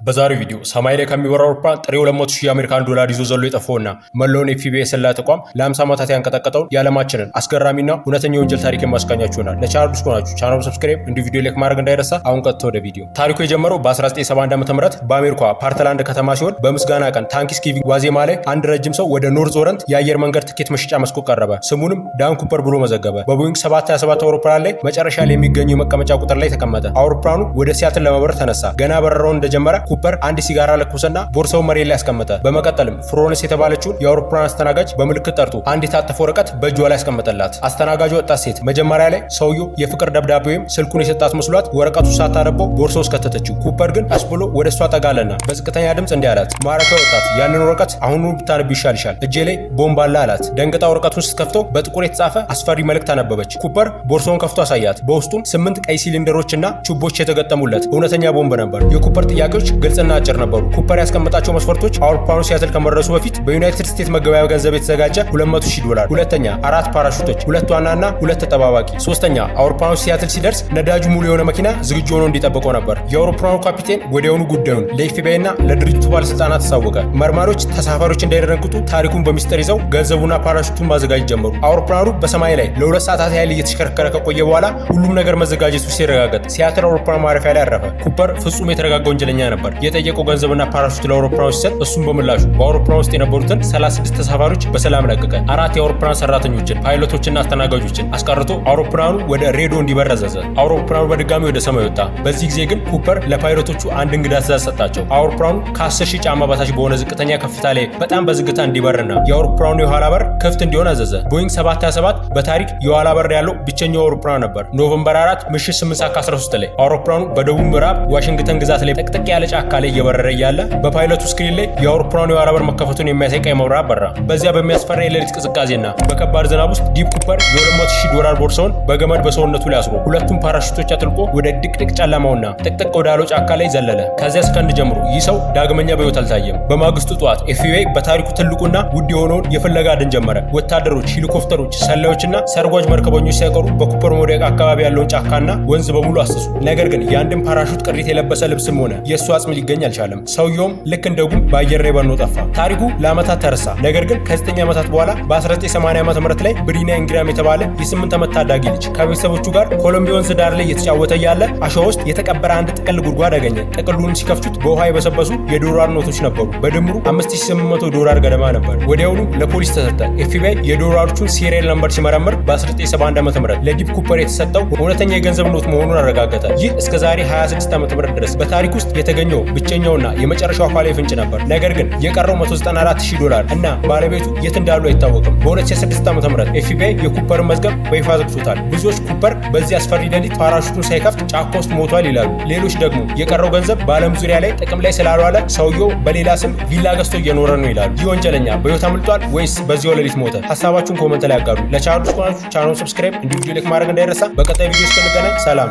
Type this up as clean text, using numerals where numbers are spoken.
በዛሬው ቪዲዮ ሰማይ ላይ ከሚበራው አውሮፕላን ጥሬ 200 ሺህ የአሜሪካን ዶላር ይዞ ዘሎ የጠፋውና መላውን ኤፍቢአይ የስለላ ተቋም ለ50 ዓመታት ያንቀጠቀጠውን የዓለማችንን አስገራሚና እውነተኛ የወንጀል ታሪክ የማስቃኛችሁ ይሆናል። ለቻናሉ አዲስ ከሆናችሁ ቻናሉ subscribe እንዲሁ ቪዲዮ like ማድረግ እንዳይረሳ። አሁን ቀጥታ ወደ ቪዲዮ። ታሪኩ የጀመረው በ1971 ዓ.ም በአሜሪካ ፓርትላንድ ከተማ ሲሆን በምስጋና ቀን Thanksgiving ዋዜማ ላይ አንድ ረጅም ሰው ወደ ኖርዝ ኦሪየንት የአየር መንገድ ትኬት መሸጫ መስኮት ቀረበ። ስሙንም ዳን ኩፐር ብሎ መዘገበ። በቦይንግ 727 አውሮፕላን ላይ መጨረሻ ላይ የሚገኘው የመቀመጫ ቁጥር ላይ ተቀመጠ። አውሮፕላኑ ወደ ሲያትል ለመብረር ተነሳ። ገና በረራውን እንደጀመረ ኩፐር አንድ ሲጋራ ለኮሰና ቦርሳውን መሬት ላይ አስቀመጠ። በመቀጠልም ፍሎረንስ የተባለችውን የአውሮፕላን አስተናጋጅ በምልክት ጠርቶ አንድ የታጠፈ ወረቀት በእጇ ላይ አስቀመጠላት። አስተናጋጇ ወጣት ሴት መጀመሪያ ላይ ሰውየው የፍቅር ደብዳቤ ወይም ስልኩን የሰጣት መስሏት ወረቀቱ ሳታነበው ቦርሳ ውስጥ ከተተችው። ኩፐር ግን ቀስ ብሎ ወደ እሷ ጠጋ አለና በዝቅተኛ ድምፅ እንዲህ አላት፣ "ማራኪ ወጣት፣ ያንን ወረቀት አሁኑኑ ብታነቢ ይሻልሻል፣ እጄ ላይ ቦምብ አለ" አላት። ደንግጣ ወረቀቱን ስትከፍተው በጥቁር የተጻፈ አስፈሪ መልእክት አነበበች። ኩፐር ቦርሳውን ከፍቶ አሳያት። በውስጡም ስምንት ቀይ ሲሊንደሮች እና ቱቦች የተገጠሙለት እውነተኛ ቦምብ ነበር። የኩፐር ጥያቄዎች ግልጽና አጭር ነበሩ። ኩፐር ያስቀመጣቸው መስፈርቶች አውሮፕላኑ ሲያትል ከመድረሱ በፊት በዩናይትድ ስቴትስ መገበያያ ገንዘብ የተዘጋጀ 200 ሺህ ዶላር፣ ሁለተኛ አራት ፓራሹቶች፣ ሁለት ዋናና ሁለት ተጠባባቂ፣ ሶስተኛ አውሮፕላኑ ሲያትል ሲደርስ ነዳጁ ሙሉ የሆነ መኪና ዝግጁ ሆኖ እንዲጠብቀው ነበር። የአውሮፕላኑ ካፒቴን ወዲያውኑ ጉዳዩን ለኤፍቢአይ እና ለድርጅቱ ባለስልጣናት አሳወቀ። መርማሪዎች ተሳፋሪዎች እንዳይደነግጡ ታሪኩን በሚስጥር ይዘው ገንዘቡና ፓራሹቱን ማዘጋጀት ጀመሩ። አውሮፕላኑ በሰማይ ላይ ለ2 ሰዓታት ያህል እየተሽከረከረ ከቆየ በኋላ ሁሉም ነገር መዘጋጀቱ ሲረጋገጥ ሲያትል አውሮፕላን ማረፊያ ላይ አረፈ። ኩፐር ፍጹም የተረጋጋ ወንጀለኛ ነበር። የጠየቀው ገንዘብና ፓራሹት ለአውሮፕላኑ ሲሰጥ እሱም በምላሹ በአውሮፕላን ውስጥ የነበሩትን 36 ተሳፋሪዎች በሰላም ለቀቀ። አራት የአውሮፕላን ሰራተኞችን፣ ፓይለቶችና አስተናጋጆችን አስቀርቶ አውሮፕላኑ ወደ ሬዶ እንዲበር አዘዘ። አውሮፕላኑ በድጋሚ ወደ ሰማይ ወጣ። በዚህ ጊዜ ግን ኩፐር ለፓይለቶቹ አንድ እንግዳ ትዕዛዝ ሰጣቸው። አውሮፕላኑ ከ10 ሺህ ጫማ በታች በሆነ ዝቅተኛ ከፍታ ላይ በጣም በዝግታ እንዲበርና የአውሮፕላኑ የኋላ በር ክፍት እንዲሆን አዘዘ። ቦይንግ 727 በታሪክ የኋላ በር ያለው ብቸኛው አውሮፕላን ነበር። November 4 ምሽት 8 ሰዓት ከ13 ላይ አውሮፕላኑ በደቡብ ምዕራብ ዋሽንግተን ግዛት ላይ ጥቅጥቅ ያለ ጫካ ላይ እየበረረ እያለ በፓይለቱ screen ላይ የአውሮፕላኑ የኋላ በር መከፈቱን የሚያሳይ ቀይ መብራት በራ። በዚያ በሚያስፈራ የሌሊት ቅዝቃዜና በከባድ ዝናብ ውስጥ ዲብ ኩፐር የ200 ሺህ ዶላር ቦርሳውን በገመድ በሰውነቱ ላይ አስሮ ሁለቱም ፓራሹቶች አጥልቆ ወደ ድቅድቅ ጨለማውና ጥቅጥቅ ወዳለው ጫካ ላይ ዘለለ። ከዚያ ሰከንድ ጀምሮ ይህ ሰው ዳግመኛ በሕይወት አልታየም። በማግስቱ ጠዋት ኤፍቢአይ በታሪኩ ትልቁና ውድ የሆነውን የፍለጋ አድን ጀመረ። ወታደሮች፣ ሄሊኮፕተሮች፣ ሰላዮችና ሰርጓጅ መርከበኞች ሳይቀሩ በኩፐር መውደቅ አካባቢ ያለውን ጫካና ወንዝ በሙሉ አሰሱ። ነገር ግን የአንድን ፓራሹት ቅሪት የለበሰ ልብስም ሆነ የእሱ አጽም ሊገኝ አልቻለም። ሰውየውም ልክ እንደ ጉም በአየር ላይ በኖ ጠፋ። ታሪኩ ለዓመታት ተረሳ። ነገር ግን ከ9 ዓመታት በኋላ በ1980 ዓ.ም ላይ ብሪና ኢንግራም የተባለ የ8 ዓመት ታዳጊ ልጅ ከቤተሰቦቹ ጋር ኮሎምቢያ ወንዝ ዳር ላይ እየተጫወተ እያለ አሸዋ ውስጥ የተቀበረ አንድ ጥቅል ጉድጓድ አገኘ። ጥቅሉንም ሲከፍቱት በውሃ የበሰበሱ የዶላር ኖቶች ነበሩ። በድምሩ 5800 ዶላር ገደማ ነበር። ወዲያውኑ ለፖሊስ ተሰጠ። ኤፍቢአይ የዶላሮቹን serial number ሲመረምር በ1971 ዓ.ም ለዲብ ኩፐር የተሰጠው እውነተኛ የገንዘብ ኖት መሆኑን አረጋገጠ። ይህ እስከ ዛሬ 26 ዓ.ም ድረስ በታሪክ ውስጥ የተገኘው ብቸኛውና የመጨረሻው አካላዊ ፍንጭ ነበር። ነገር ግን የቀረው 194,000 ዶላር እና ባለቤቱ የት እንዳሉ አይታወቅም። በ2006 ዓ.ም ኤፍቢአይ የኩፐርን መዝገብ በይፋ ዘግቶታል። ብዙዎች ኩፐር በዚህ አስፈሪ ሌሊት ፓራሹቱን ሳይከፍት ጫካ ውስጥ ሞቷል ይላሉ። ሌሎች ደግሞ የቀረው ገንዘብ በዓለም ዙሪያ ላይ ጥቅም ላይ ስላልዋለ ሰውየው በሌላ ስም ቪላ ገዝቶ እየኖረ ነው ይላሉ። ይህ ወንጀለኛ በሕይወት አምልጧል ወይስ በዚያው ሌሊት ሞተ? ሀሳባችሁን comment ላይ ያጋሩ። ለቻናሉ ከሆናችሁ ቻናሉን subscribe እንዲሁም ቪዲዮ like ማድረግ እንዳይረሳ። በቀጣይ ቪዲዮ እስክንገናኝ ሰላም።